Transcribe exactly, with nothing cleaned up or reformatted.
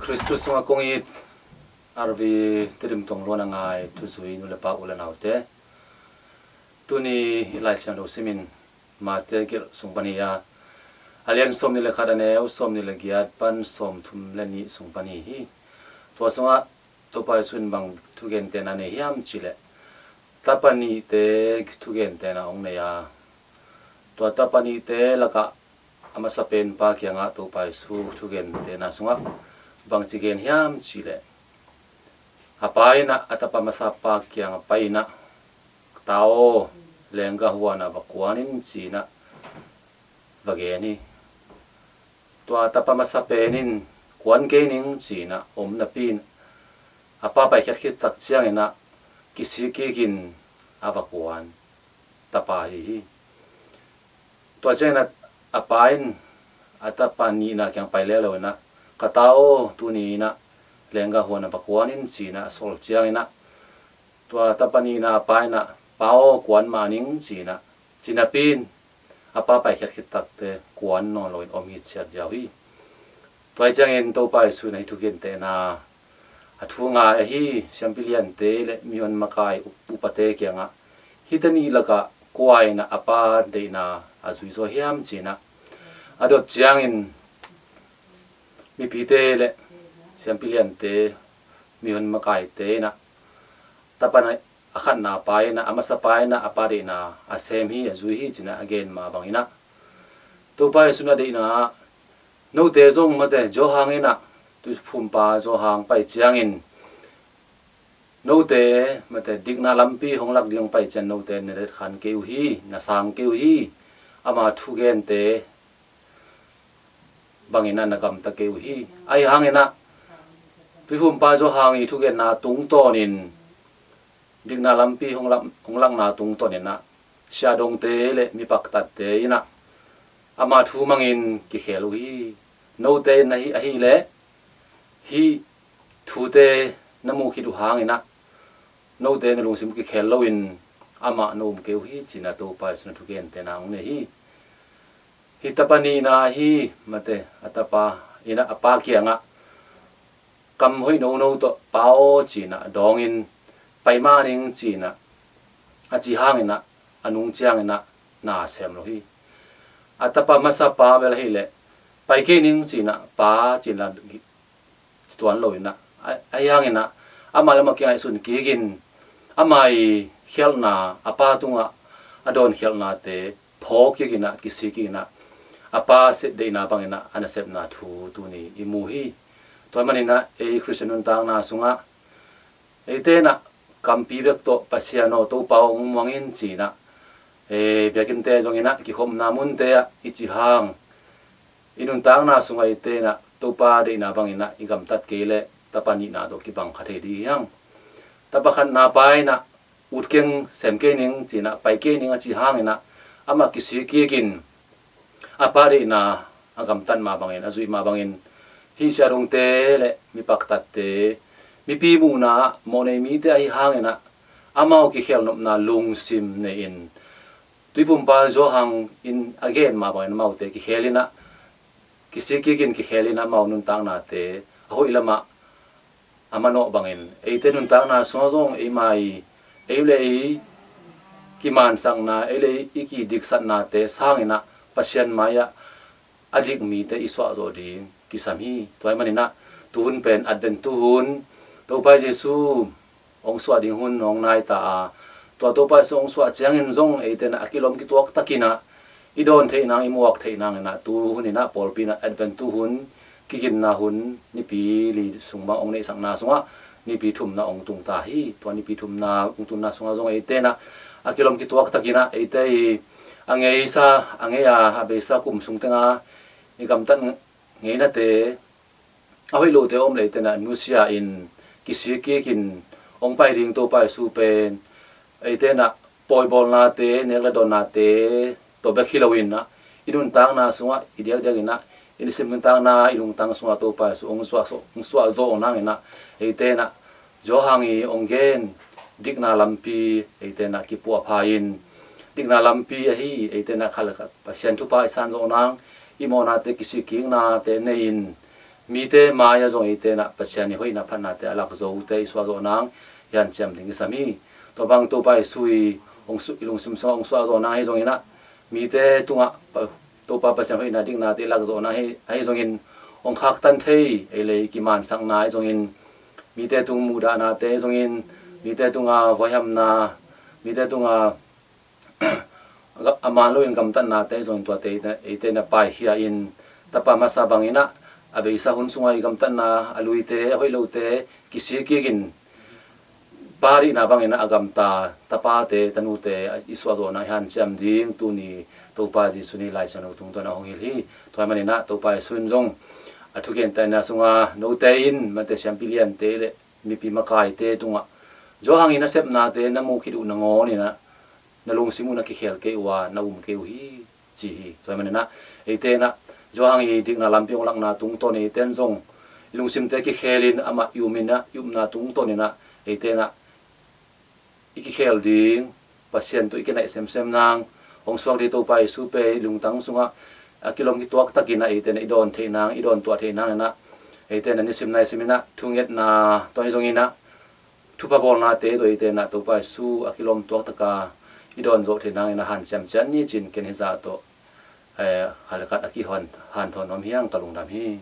Kristus sungah kong it RV Tedim Tongluan a ngai thuzui nu le pa, u le naute, tuni i Lai Siangtho simin Mate gelh sung pan hi a, a lian sawmnih le khat, a neu sawmnih le giat pan sawmthum le nih sung pan hi hi. Tua sungah Topa Jesu in bang thugentehna nei hiam cihleh, tapa nihte thugentehna hong nei a, tua tapa nihte lakah a masa pen pa kiangah Topa Jesu thugentehna sungah bangci gen hiam cihleh, a pa in ah a tapa masa pa kiangah pai in ah, "Ta aw, lenggah huan ah va kuan in," ci-in ah va gen hi. Tua tapa masa pen in, "Kuan kei ning," ci-in ah om napi in, a pa paikhiat khit tak ciangin ah kisik kik in a va kuan tapa ahi hi. Tua ciangin ah a pa in a tapa nihna kiang pai leuleu in ah, "Ka ta aw, tuni in ah lenggah huan ah va kuan in," ci-in ah a sawl ciangin ah, tua tapa nihna pa in ah, "Pa aw, kuan mah ning," ci-in ah ci napi in, a pa paikhiat khit takteh kuan nawn loin om hitciat ziau hi. Tua hi ciangin Topa Jesu in ah hih thugentehna a thu ngai ahi siampi liante le mihon makai up-, upate kiangah, "Hihte nih lakah kua in ah a pa deihna a zui zaw hiam?" ci-in ah a dot ciangin, mipite le siampi liante, mihon makaite in ah, tapa na a khatna pa in ah, a masa pa in ah a pa deihna a sem hi, a zui hi ci-in ah a gen mah bangin ah, Topa Jesu in a deihna ah, "Note zong mate Johan in ah, tuiphumpa Johan pai ciangin note mate dikna lampi hong lak ding pai ciang note na detkhan kei uh hi, na sang kei uh hi. Ama thugente bangin ah na gamta kei uh hi. Ahi hangin ah, tuiphumpa Johan i thugenna tungtawnin, dikna lampi hong lak, hong lakna tungtawnin ah, siahdongte le mipaktatte in ah ama thu mangin kikhel uh hi. Note in ahi, ahileh hih thute na muh khit uh hangin ah, note na lungsim uh kikhel loin amah na um kei uh hi," ci-in ah Topa Jesu in a thugentehna hong nei hi. Hih tapa nihna ahi mate a tapa in ah a pa kiangah, "Kam hoih nono tawh, Pa aw," ci-in ah dawngin, "Pai mah ning," ci-in ah a cih hangin ah a nung ciangin ah na sem lo hi. A tapa masa pa bel ahileh, "Pai kei ning," ci-in ah, "Pa," ci-in la ci tuan lo in ah, a, ahi hangin ah amah le amah kingaihsun kikin, ama i khialhna, a pa tungah a dawn khialhnate phawk kikin ah, kisik kikin ah, a pa deihna bangin ah a nasepna thu tuni i mu hi. Tua hi manin ah ei Khristian nuntakna sungah eite in ah kampi bek tawh, "Pasian aw, Topa aw, hong muang in," ci-in ah, eh, biakinnte zongin ah, kikhopna munte ah i cih hang, i nuntakna sungah eite in ah Topa deihna bangin ah i gamtat kei leh tapa nihna tawh kibang kha thei ding hi hang. Tapa khatna pa in ah, "Ut keng, sem kei ning," ci-in ah, "Pai kei ning," a cih hangin ah amah kisik kikin, a pa deihna a gamtat mah bangin, a zuih mah bangin, hih siahdongte le mipaktatte, mipi muhna ah mawhnei mite ahi hangin ah, amau kikhelnopna lungsim nei-in, tuiphumpa Johan in a gen mah bangin amaute kikhel in ah, kisik kikin kikhel in ah amau nuntaknate a hoih lamah a manawh bangin, eite nuntakna sungah zong eima i, ei le ei kimansakna, ei le ei i kidiksatnate sangin ah Pasian mai-ah a dik mite i suahzawh ding kisam hi. Tua hi manin ah tuhun pen Advent tuhun, Topa Jesu hong suah ding hun hong nai ta a, tua Topa Jesu hong suah ciangin zong eite in ah a kilawm kituak takin ah i dawn theih nang, i muak theih nangin ah tuhun in ah pawlpi in ah Advent tuhun, kiginna hun, nipi li sung bang hong neihsakna sungah nipi thumna hong tung ta hi. Tua nipi thumna hong tunna sungah zong eite in ah a kilawm kituak takin ah eite i a ngeisa, a ngei a, a beisa kum sung teng a i gamtat ngeinate, a hoih lote a om leh eite in ah nusia in, kisik kikin hong pai ding Topa Jesu pen eite in ah pawibawlnate, nek le dawnnate tawh bek hi loin ah, i nuntakna sungah, i diakdiakin ah, i nisim nuntakna, i lungtang sungah Topa Jesu hong suah, hong suah zawh nangin ah, eite in ah Johan i hong gen dikna lampi eite in ah kipuahpha in, dikna lampi ahi, eite in ah khat le khat Pasian thupha i san zawh nang, i mawhnate, kisik kiknate nei-in, mite mai-ah zong eite in ah Pasian i hoihna phatnate a lak zote i suahzawh nang i hanciam ding kisam hi. Tua bang Topa Jesu i hong su-, i lungsim sungah hong suahzawh nang ahi zongin ah mite tungah Pa-, Topa Pasian hoihna diknate i lakzawhna ahi, ahi zongin hong khaktan thei, ei le ei kimansakna ahi zongin mite tung muhdahnate ahi zongin mite tunga voihamna, mite tunga a man loin gamtatnate ahi zongin tuate eite in ah paikhia in tapa masa bangin ah a beisa hun sungah i gamtatna a luite a hoih lote kisik kikin pa deihna bangin ah a gamta tapate tanute i suahzawhna i hanciam ding tuni Topa Jesu in Lai Siangtho tungtawn a hong hilh hi. Tua ahih manin ah Topa Jesu in zong a thugentehna sungah note in mate siampi liante le mipi makaite tungah Johan i nasepnate na muh khit uh nangawnin ah na lungsim uh na kikhel kei uh a na um kei uh hi, ci hi. Tua ahih manin ah eite in ah Johan i dikna lampi hong lakna tungtawn eite in zong i lungsimte kikhelin amah i umin ah i upna tungtawnin ah eite in ah i kikhel ding Pasian tawh i kinaih semsem nang, hong suak ding Topa Jesu pen i lungtang sungah a kilawm kituak takin ah eite in ah i dawn theih nang, i dawn tuah theih nangin ah eite in ah nisim naisim in ah thungetna tua ahi zongin ah thupha bawlnate tawh eite in ah Topa Jesu a kilawm tuak taka i dawn zawh theih nangin ah hanciam ciat ni ci-in ken hih zah tawh, eh, halekat a kihon hanthawn nuam hi hang, ka lungdam hi.